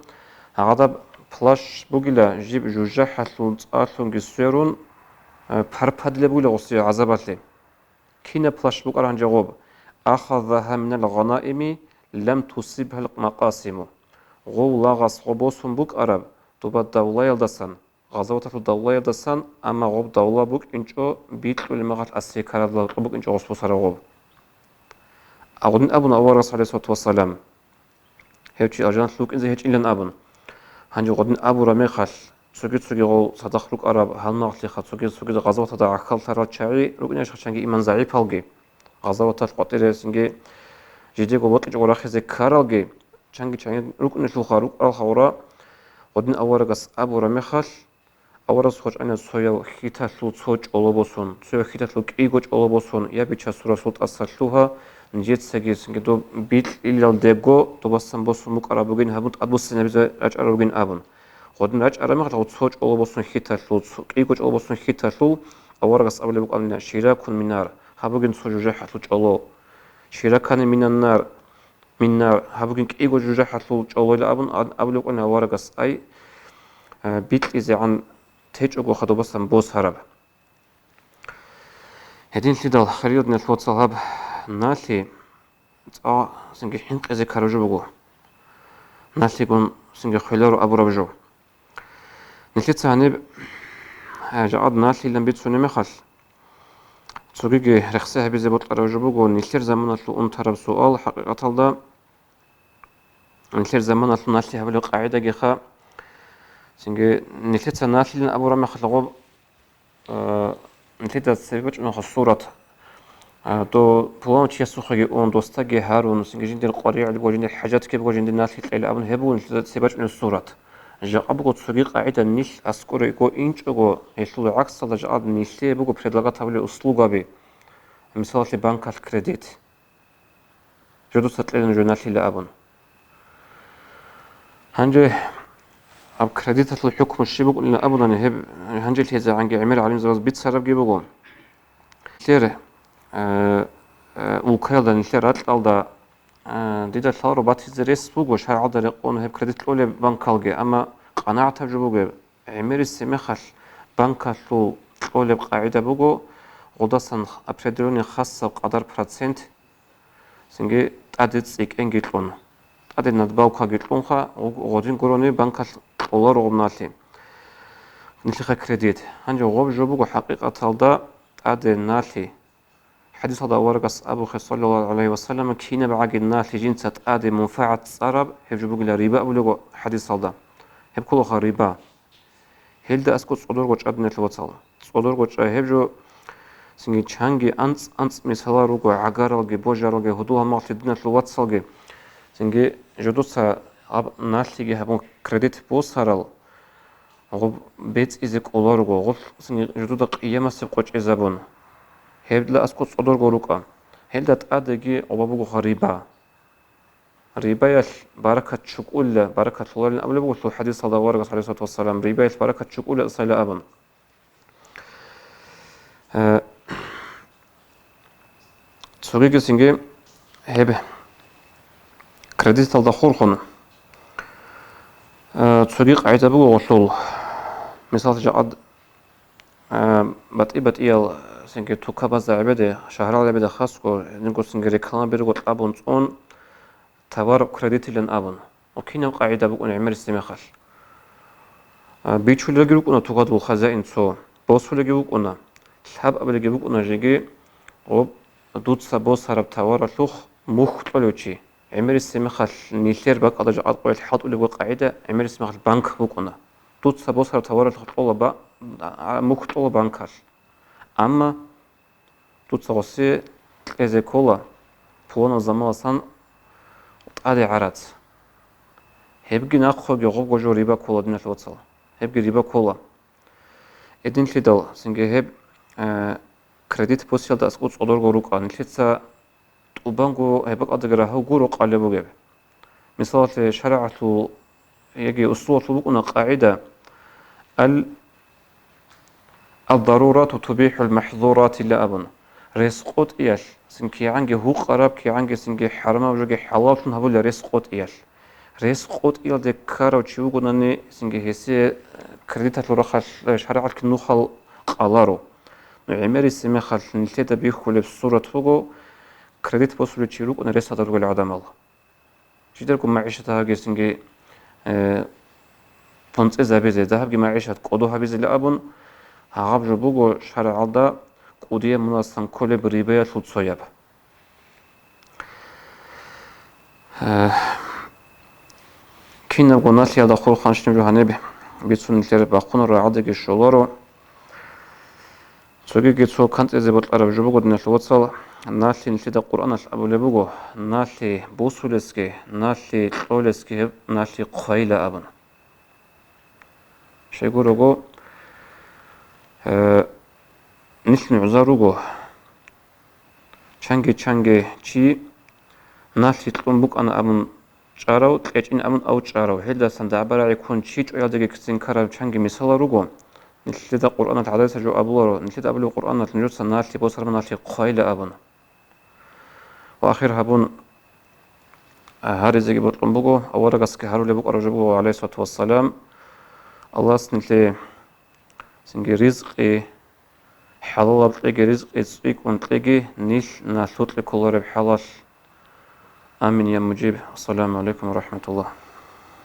гьадаб плащ бугила, жиб жужахӀалъул цӀалъунги сверун, э, парпадилеб бугила гъосие гӀазабалъе. Кинаб плащ букӀараб гьанже гъоб? «Ахазагьа минал гъанаими лам тусибгьал макъасиму». Гъов лагъас гъо босун букӀараб, доба давлаялдасан, гъазаваталъул давлаялдасан, амма гъоб давла букӀинчӀо бикьулеб мехалъ асиякаралда букӀинчӀо гъос босараб гъоб. Гъодин абуна аварагас, гӀалайгьиссалату вассалам, гьев чи алжаналъ вукӀине гьечӀилан абун. Гьанже гъодин абураб мехалъ, цоги-цоги гъол цадахъ рукӀараб, гьалмагълъиха цоги-цоги гъазаваталда гӀахьаллъарал чагӀи рукӀинариха чанги иман загӀипалги, гъазаваталъ къватӀире гьесинги жидего вокьичӀого рахизе ккаралги, чанги-чанги рукӀунелъулха рукӀаралха гъура. Гъодин аварагас абураб мехалъ, аварагас хъвачӀана цояв хьиталъул цо чӀоло босун, цояв хьиталъул кӀиго чӀоло босун, я Бичасул Расул тӀаса лъугьа, нижецаги гьесинги доб бикьилалдего добасан босун букӀараб бугин гьабун тӀадбуссинабизе рачӀараб бугин абун. Гъодин рачӀараб мехалъ цо чӀоло босун хьиталъул, цо кӀиго чӀоло босун хьиталъул, аварагас абулеб букӀанила: «Ширакун минар», гьаб бугин цо жужахӀалъул чӀоло. «Ширакани минаннар», миннар, гьаб бугин кӀиго жужахӀалъул чӀолойила абун аб-, абулеб букӀана аварагас, ай, э, бикьизегӀан течӀого хадубасан босараб. Гьединлъидал, хириял диналъул вацал, гьаб налъи цӀа цинги хӀинкъизе ккараб жо буго. Налъигун цинги хвеларо абураб жо. Нилъеца гьаниб, э, жакъа налъилан бицунеб мехалъ, цогиги рехсей гьабизе бокьараб жо буго, нилъер заманалъул унтараб суал, хӀакъикъаталда, нилъер заманалъул налъи гьабулеб къагӀидагиха, цинги нилъеца налъилан абураб мехалъ гъоб, э, нилъеда цебе бачӀунеха сурат, э, дов пуланав чиясухъеги ун, досдаги гьарун, цинги жиндир къваригӀел буго, жиндир хӀажатги буго, жиндир налъи кьела абун, гьеб буго нилъеда цебе бачӀунеб сурат. Жакъа буго цоги къагӀида, нилъ аскӀорего инчӀого, гьелъул гӀаксалда жакъа нилъее буго предлагать гьабулел услугаби, мисалалъе, банкалъ кредит. Жо дуца кьела, нужее налъила абун. Гьанже гьаб кредиталъул хӀукму щиб букӀунилан абунани, гьеб гьанжелъизегӀанги гӀемер гӀалимзабаз бицарабги буго. Нилъер, э, э, улкаялда, нилъер ракьалда, э, дида лъаларо батизе рес буго шаргӀалда рекъон гьеб кредит кьолеб банкалги, амма къанагӀатаб жо бугеб, гӀемерисеб мехалъ банкалъул кьолеб къагӀида буго, гъудасан определённый хасаб къадар процент, цинги тӀаде цӀикӀкӀинги кьун, тӀаде надбавкаги кьунха, гъу-, гъодин гурони банкалъ кьоларо гъуб налъи, нилъехъе кредит. Гьанже гъоб жо буго хӀакъикъаталда тӀаде налъи. ХӀадисалда аварагас абухъе, саллаллагьу гӀалайгьи ва саллам, кинаб гӀаги налъи жинца тӀаде мунфагӀат цӀараб, гьеб жо бугила риба абулего хӀадисалда. Гьеб кколаха риба. Гьелда аскӀо цӀодорго чӀа, диналъул вацал. ЦӀодорго чӀа гьеб жо, цинги чанги анцӀ-анцӀ мисалал руго, гӀагаралги, божаралги, гьудул-гьалмагълъи, диналъул вацалги. Цинги жодоца гьаб налъиги гьабун кредит босарал, гъуб бецӀизе кӀоларуго, гъулъ цинги жодода къиямасеб къо чӀезабун. Гьебла аскӀо цӀодорго рукӀа. Гьелда тӀадеги гъуба бугоха риба. Рибаялъ баракат чукӀула, баракат лъоларин абулеб буго хӀадисалда аварагас, гӀалайгьиссалату вассалам, рибаялъ баракат чукӀула сайла абун. Э, цогигицинги гьеб кредиталда хурхун, э, цоги къагӀида буго гъолъул. Мисал, жакъад, э, батӀи-батӀиял, цинги тукабазда гӀебеде, шагьрал гӀебеде хасго, гьединго цинги реклама бирго кьабун цӀун, товар кредитилан абун. Ва кинаб къагӀида букӀун гӀемерисеб мехалъ? А, бичулелги рукӀуна тугадул хазаин цо, босулеги вукӀуна, лъабабилеги букӀуна жеги, гъоб дуца босараб товаралъухъ мухь кьолев чи. ГӀемерисеб мехалъ нилъер бакӀалда жакъа къоялъ хӀалтӀулеб къагӀида, гӀемерисеб мехалъ банк букӀуна. Дуца босараб товаралъухъ кьола ба-, а, мухь кьола банкалъ. Амма дуца гъосе кьезе ккола, пуланаб замаласан тӀаде гӀарац. Гьебги нахъоги гъобго жо риба ккола, диналъул вацал. Гьебги риба ккола. Гьединлъидал цинги гьеб, э, кредит босиялда аскӀо цӀодорго рукӀа, нилъеца тӀубанго гьеб бакӀалдаги рагьав гуро къалеб бугеб. Мисалалъе, шаригӀалъул яги усулалъул букӀуна къагӀида, ал-, «Ад-дарурату тубихӀул махӀзуратила» абун. Рес къотӀиялъ, цин кигӀанги гьукъараб, кигӀанги цинги хӀарамаб жоги хӀалаллъун гьабула рес къотӀиялъ. Рес къотӀиялде ккарав чи вугонани, цинги гьесие, э, кредиталъул рахъалъ, э, шаригӀалъги нухал къаларо. Ну, гӀемерисеб мехалъ нилъеда бихьулеб сурат буго, кредит босулев чи рукӀуна ресалда ругел гӀадамал. Жидарго магӀишат гьабизе цинги, э, понцӀизабизе, дагьабги магӀишат кӀодо гьабизела абун, гьагъаб жо буго шаригӀалда кӀудияб мунасан кколеб рибаялъул цояб. Э, кинабго налъиялда хурханщинаб жо гьаниб бицун нилъер бахъунаро, гӀадаги щоларо. Цогиги цо кантӀизе бокьараб жо буго, диналъул вацал, налъи нилъеда Къуръаналъ абулеб буго, налъи бусулесги, налъи кьолесги гьеб налъи хъвайила абун. Щайгурого, э, нилъ нугӀза руго, чанги-чанги чи налъи кьун букӀана абун чӀарав, кьечӀин абун ав чӀарав, гьелдасан дагӀба-рагӀи ккун чи чӀваялдаги кцин ккараб чанги мисалал руго. Нилъеда Къуръаналъ гӀадайса жо абуларо, нилъеда абулеб Къуръаналъ нужеца налъи босараб налъи хъвайила абун. Ва ахир гьабун, а, гьаризеги бокьун буго, аварагасги гьарулеб букӀараб жо буго, гӀалайгьиссалату вассалам, Аллагьас нилъее цинги ризкъи, хӀалалаб кьеги, ризкъи цӀикӀкӀун кьеги, нилъ налъукье кколареб хӀалалъ. Амин, я муджиб. Ассаламу гӀалайкум ва рахӀматуллагь.